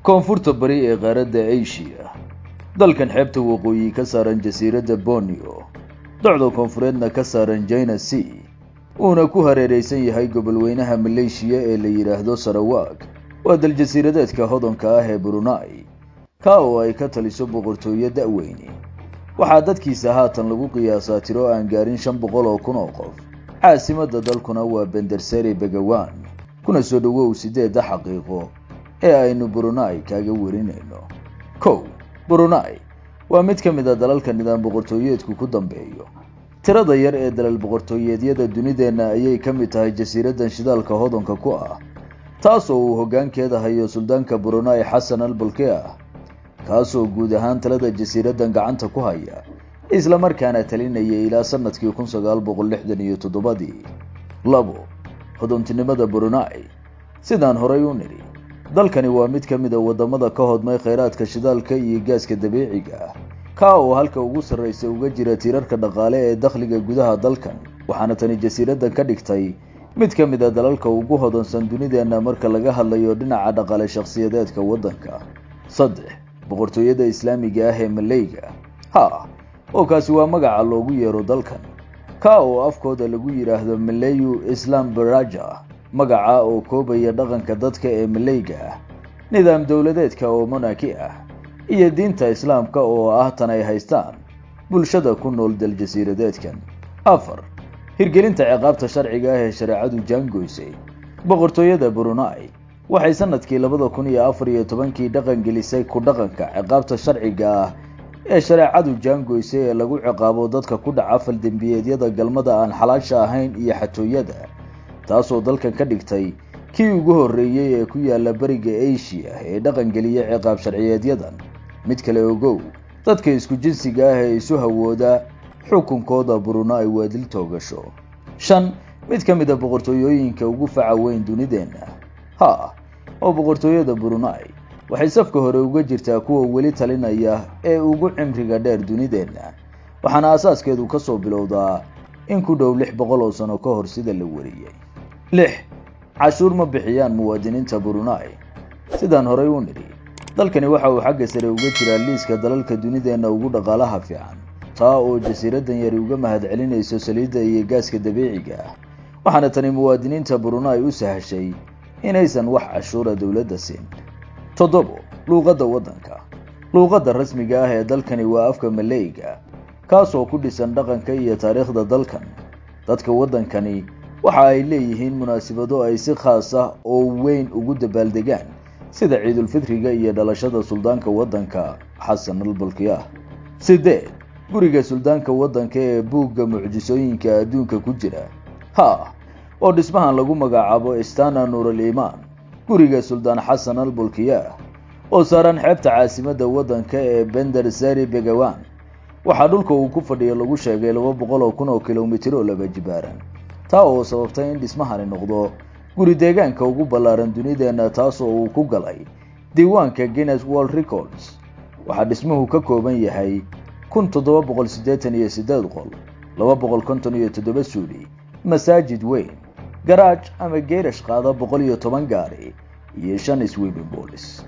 Koonfurta bari ee qaaradda Asia, dalkan xeebta waqooyi ka saaran jasiiradda Borneo, docda koonfureedna ka saaran China Sea, uuna ku hareereysan yahay gobolweynaha Maleeshiya ee la yidhaahdo Sarawak, waa dal jasiiradeedka hodonka ah ee Brunei, ka oo ay ka taliso boqortooyo da'weyne. Waxaa dadkiisa haatan lagu qiyaasaa tiro aan gaarin 500,000 oo qof. Caasimadda dalkuna waa Benderseri Begawan. Kuna soo dhowow sideedda xaqiiqo ee aynu Brunei kaaga warinayno. 1, Brunei waa mid ka mid a dalalka nidaam boqortooyeedku ku dambeeyo. Tirada yar ee dalal boqortooyeedyada dunideenna ayay ka mid tahay jasiiraddan shidaalka hodonka ku ah, taasoo uu hoggaankeeda hayo suldaanka Brunei Xasan al Bolkiah, kaasoo guud ahaan talada jasiiraddan gacanta ku haya, islamarkaana talinayay ilaa sanadkii 1967-dii. 2, hodontinimada Brunei. Sidaan horay u nidhi, dalkani waa mid ka mid a waddamada ka hodmay kheyraadka shidaalka iyo gaaska dabiiciga ah, ka oo halka ugu sarraysa uga jira tiirarka dhaqaale ee dakhliga gudaha dalkan. Waxaana tani jasiiraddan ka dhigtay mid ka mid a dalalka ugu hodonsan dunideenna marka laga hadlayo dhinaca dhaqaale shakhsiyadeedka waddanka. 3, boqortooyada islaamiga ah ee Maleyga. Ha, oo kaasi waa magaca loogu yeero dalkan, ka oo afkooda lagu yidhaahdo Melayu Islam Beraja, magaca oo koobaya dhaqanka dadka ee Maleyga ah, nidaam dowladeedka oo monarchy ah, iyo diinta islaamka oo ah tan ay haystaan bulshada ku nool dal jasiiradeedkan. 4, hirgelinta ciqaabta sharciga ah ee shareecadu jaangoysay. Boqortooyada Brunei waxay sanadkii 2014-kii dhaqan gelisay ku dhaqanka ciqaabta sharciga ah ee shareecadu jaangoysay ee lagu ciqaabo dadka ku dhaca faldembiyeedyada galmada aan xalaasha ahayn iyo xatooyada, taasoo dalkan ka dhigtay kii ugu horreeyey ee ku yaala bariga Asia ee dhaqan geliya ciqaab sharciyeedyadan. Mid kale ogow, dadka isku jinsiga ah ee isu hawooda xukunkooda Brunei waa dil toogasho. 5, mid ka mid a boqortooyooyinka ugu faca weyn dunideenna. Ha, oo boqortooyada Brunei waxay safka hore uga jirtaa kuwa weli talinaya ee ugu cimriga dheer dunideenna, waxaana asaaskeedu ka soo bilowdaa in ku dhow 600 oo sano ka hor, sida la wariyey. 6, cashuur ma bixiyaan muwaadiniinta Brunei. Sidaan horay u nidhi, dalkani waxa uu xagga sare uga jiraa liiska dalalka dunideenna ugu dhaqaalaha fiican, taa oo jasiiraddan yari uga mahadcelinayso saliidda iyo gaaska dabiiciga ah. Waxaana tani muwaadiniinta Brunei u sahashay inaysan wax cashuura dowladda siin. 7, luuqadda waddanka. Luuqadda rasmiga ah ee dalkani waa afka Maleyga, kaasoo ku dhisan dhaqanka iyo taariikhda dalkan. Dadka waddankani waxa ay leeyihiin munaasabado ay si khaas ah oo weyn ugu dabaaldegaan, sida ciidulfitriga iyo dhalashada suldaanka waddanka Xasan al Bolkiah. 8, guriga suldaanka waddanka ee buugga mucjisooyinka adduunka ku jira. Ha, oo dhismahan lagu magacaabo Istana Nuur al Iimaan, guriga Suldaan Xasan al Bolkiah, oo saaran xeebta caasimadda waddanka ee Bender Seri Begawan, waxaa dhulka uu ku fadhiyo lagu sheegay 200,000 oo kilomitir oo laba jibaaran, taa oo sababtay in dhismahani noqdo guri deegaanka ugu ballaaran dunideenna, taasoo uu ku galay diiwaanka Guinness World Records. Waxaa dhismuhu ka kooban yahay 1788 qol, 257 suuli, masaajid weyn, garaaj ama geerash qaada 110 gaari iyo shan swimming pools.